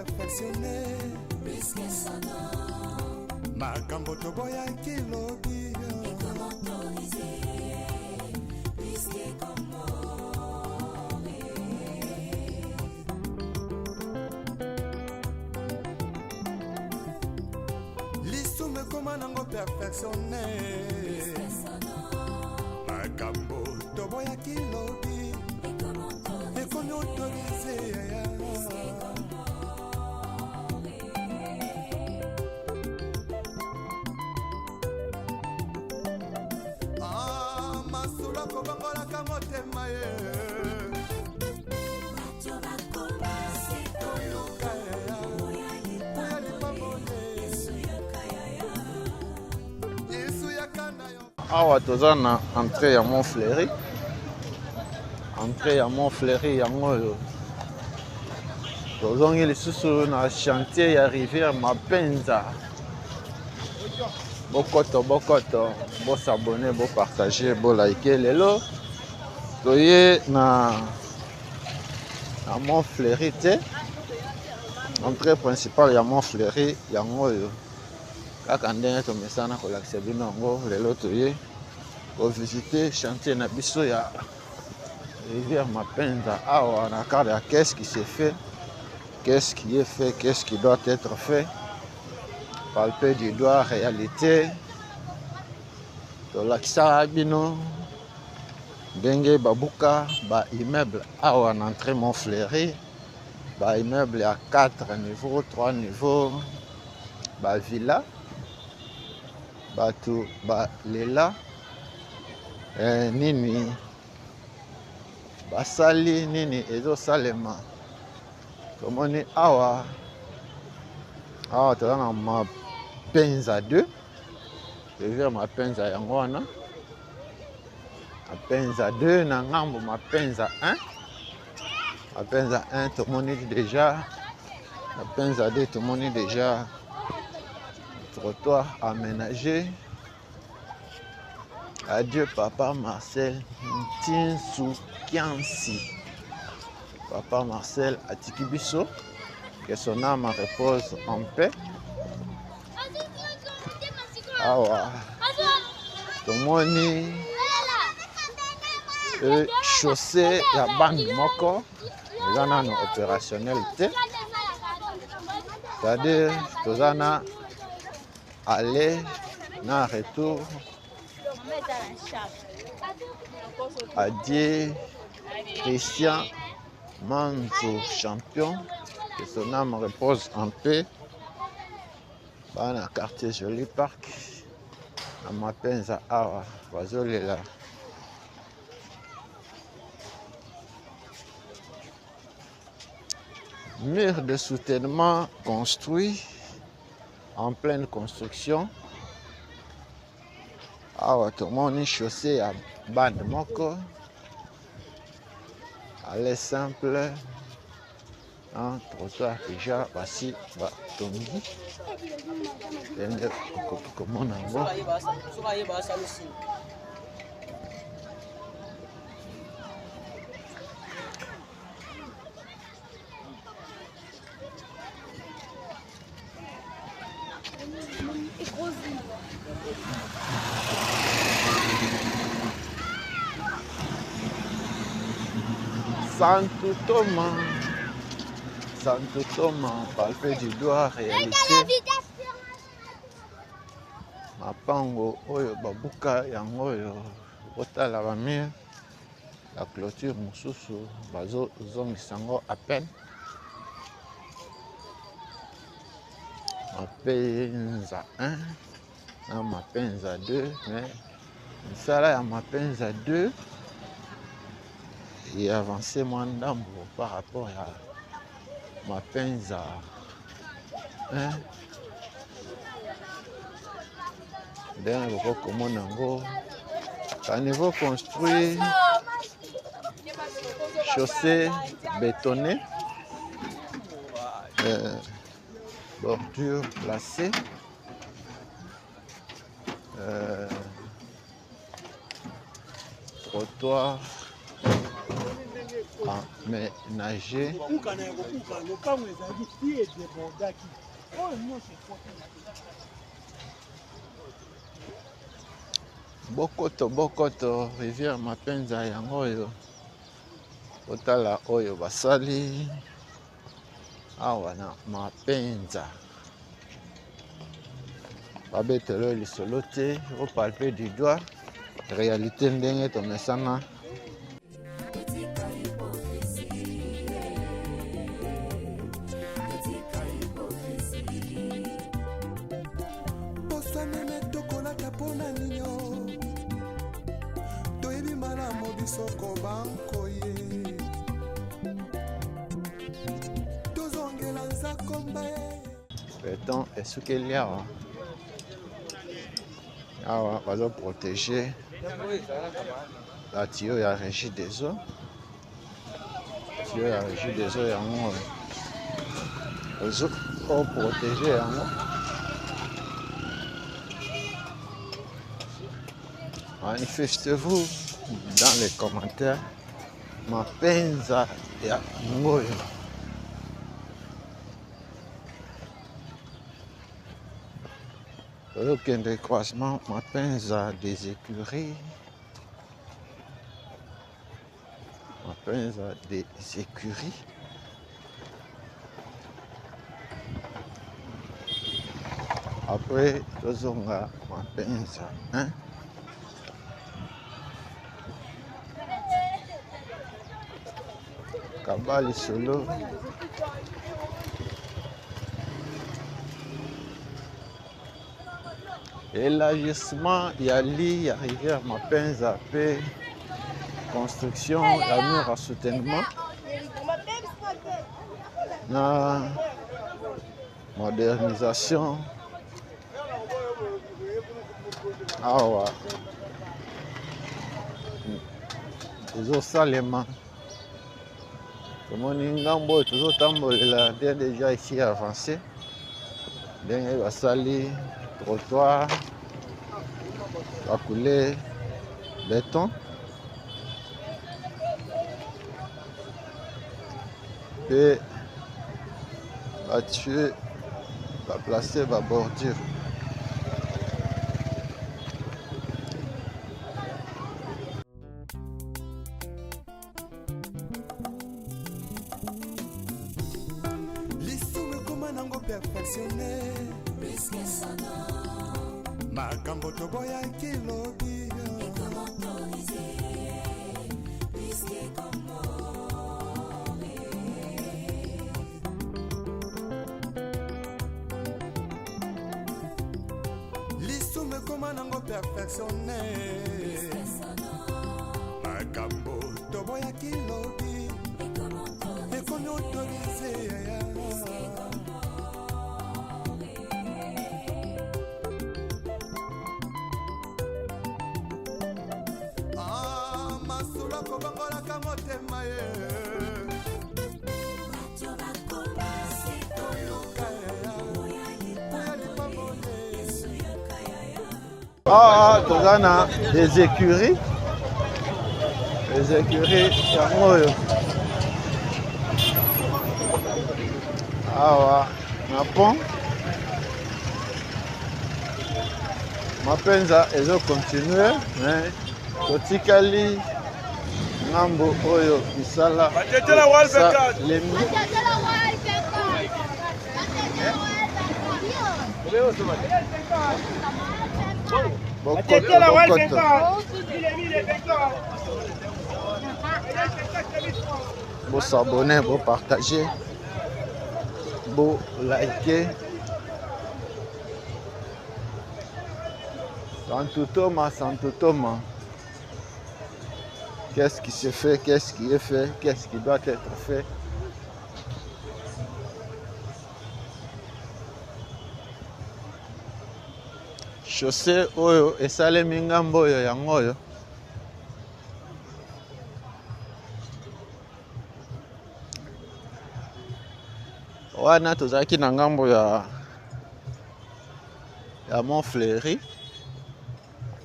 perfectionne makambo toboyaki lobi. Lisumu ekoma nango perfectionne, makambo toboyaki lobi ekomi autorise. Ah, masolo akobongolaka motema ye. Koluka ya lipamboli, Yesu yaka na yo. Awa toza na entrée ya Mont Fleury, entrée ya Mont Fleury yango oyo. Tozongi lisusu na chantier ya rivière Mapenza. Bokoto bokoto, bosabone, bopartage, bolike. Lelo toye na Mont Fleury te, entrée principale ya Mont Fleury yango oyo. Kaka ndenge tomesana kolakisa bino yango, lelo toye kovisite chantier na biso ya rivière Mapenza. Awa na cadre ya qu'est-ce qui se fait, qu'est-ce qui est fait, qu'est-ce qui doit être fait, palper du doigt réalité. Tolakisaka bino ndenge babuka ba immeuble awa na entrée Mont Fleury, ba immeuble ya 4 niveaux, 3 niveaux, ba villa. Bato balela nini basali, nini ezosalema. Tomoni awa, awa toza na Mapenza 2, rivière Mapenza yango wana, Mapenza 2 na ngambo Mapenza 1. Mapenza 1 tomoni déjà, Mapenza 2 tomoni déjà trottoir aménagé. Adieu papa Marcel Ntinsu Kiansi. Papa Marcel atiki biso, que son âme repose en paix. Awa tomoni chaussée ya bande moko eza nano opérationnel te, c'est-à-dire toza na aller na retour. Adieu Christian Manzo champion, que son âme repose en paix. Bana quartier Joli Parc na Mapenza awa bazolela. Mur de soutènement construit, en pleine construction. Awa tomoni chaussée ya bande moko, aller simple, un trottoir déjà basi batongi, ndenge okoki komona yango. Santo Thomas, Santo Thomas, palpé du doigt, réalité. Mapango oyo babuka yango oyo, otala ba mur ya clôture mosusu bazozongisa yango à peine. Mapenza 1 na Mapenza 2, mais misala ya Mapenza 2 eavance mwa ndambo par rapport ya Mapenza 1. Ndenge bokoki komona yango, caniveau construit, chaussée bétonnée, bordure placée, trottoir ménager. Kokukana ya kokuka lopango ezalaki ti edebordaki oyo nyonso ekoti. Bokoto bokoto rivière Mapenza yango oyo otala oyo basali awa na Mapenza babetelo lisolo te opalpe du doigt réalité ndenge tomesana. Posa meme tokolata mpona ninio toyebi malamu biso kobankoye tozongela nzakomba. Beton esukeli awa awa bazoprotege batiyo ya régie des eaux, tiyo ya régie des eaux yango ozo oprotege yango. Manifestez-vous dans les commentaires. Mapenza ya ngoyo. Tozokende croisement Mapenza des écuries. Mapenza des écuries. Après tozonga Mapenza, hein? Kaba lisolo. Élargissement ya lit ya rivière Mapenza pe construction ya mur à soutènement na modernisation awa ezosalema. Tomoni ngambo oyo tozotambolela bien déjà ici avancé ndenge basali trottoir bakule béton mpe batie baplace babordure. Lisumu ekoma nango perfectionne makambo toboyaki lobi. Lisumu ekoma nango perfectionne makambo toboyaki lobi ekomi autorise. Ah, masolo akobongolaka motema ye oya lipambole. Ah, toza na des écuries, des écuries yango oyo awa na pont Mapenza ezocontinue, mais totikali ngambo oyo misala esalemi. Bokoto bokoto bosabone, bopartage, bolike. Santutoma, Santutoma. Qu'est-ce qui se fait? Qu'est-ce qui est fait? Qu'est-ce qui doit être fait? Chaussée oyo esalemi ngambo oyo yango oyo. Wana tozalaki na ngambo ya Mont Fleury.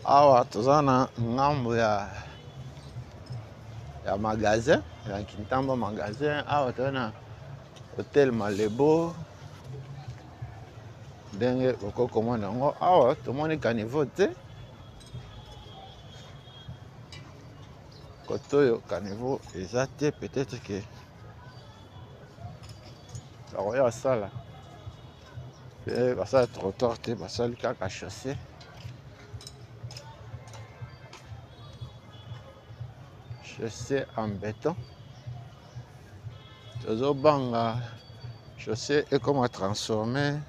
Awa toza na ngambo ya ya magasin ya Kintambo magasin. Awa toza na hotel Malebo, ndenge okoki komona yango awa, tomoni caniveau te. Kote oyo caniveau eza te, peut-être que bakoya basala pe basala trottoir te, basali kaka chaussée. Chaussée en béton. Tozobanga chaussée ekoma transformé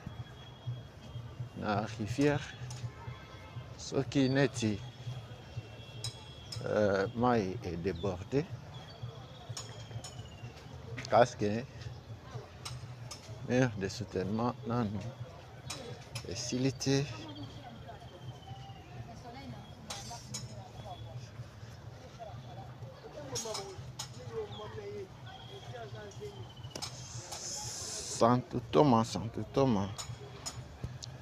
na rivière soki neti mai edéborde, parce que mur de soutènement nanu esili te. Santo Thomas, Santo Thomas,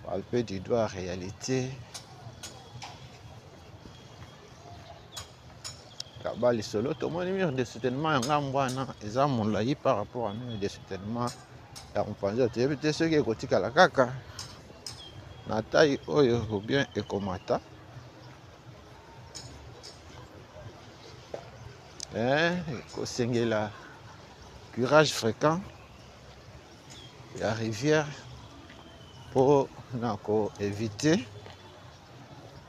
palper du doigt réalité. Kaba lisolo, tomoni mur de soutènement ya ngambo wana eza molai par rapport à mur de soutènement ya mopanzi oyo. Toyebi te soki ekotikala kaka na taille oyo ou bien ekomata. Ekosengela curage fréquent ya rivière mpo na koevite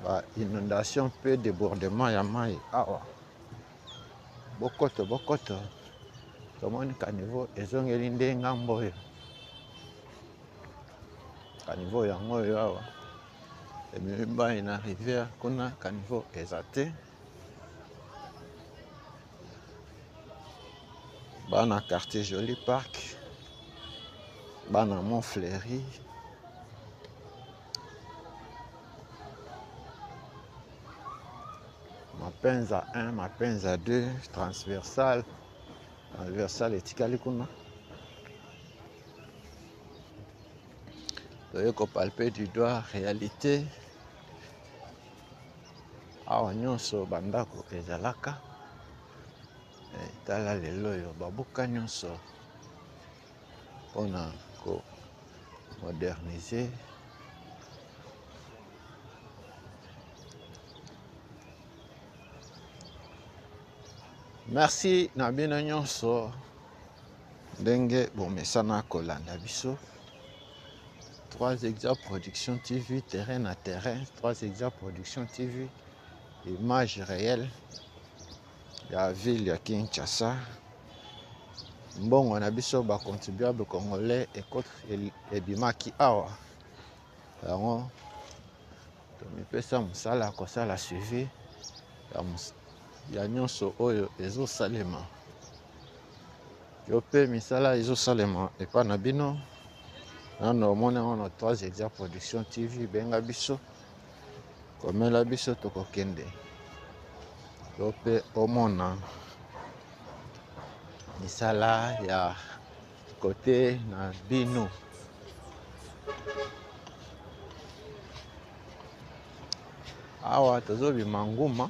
ba inondation mpe débordement ya mai awa. Bokoto bokoto, tomoni caniveau ezongeli nde ngambo oyo. Caniveau yango oyo awa ememi mai na rivière, kuna caniveau eza te. Bana quartier Joli Parc, bana Montfleury, Mapenza 1, Mapenza 2, transversal, transversal etikali kuna. Toye kopalper du doigt réalité. Awa nyonso bandako ezalaka. Tala lelo oyo babuka nyonso mpona komoderniser. Merci na bino nyonso ndenge bomesana kolanda biso. 3 Exa Production TV, terrain na terrain. 3 Exa Production TV, image réelle ya ville ya Kinshasa. Mbongo na biso ba contribuable congolais ebimaki awa. Yango tomipesa mosala kosala suivi ya nyonso oyo ezosalema. Yo mpe misala ezosalema epa na bino. Nano omoni yango na 3 Exa Production TV, benga biso, komela biso, tokokende. Yo mpe omona misala ya kote na bino. Awa tozobima nguma,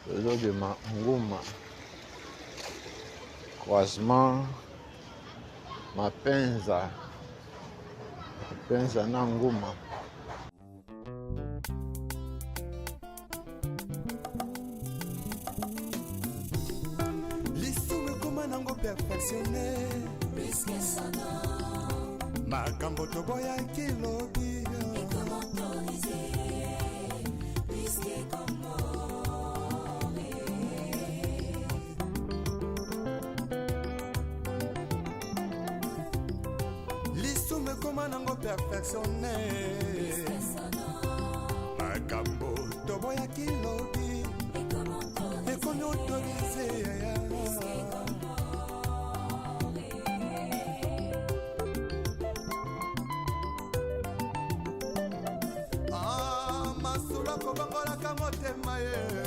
tozobima nguma, croisement Mapenza, Mapenza na nguma. Lisumu ekoma nango perfectionne, makambo toboyaki lobi. Lisumu ekoma nango perfectionne, makambo toboyaki lobi ekomi autorise. Ah, masolo akobongolaka motema ye.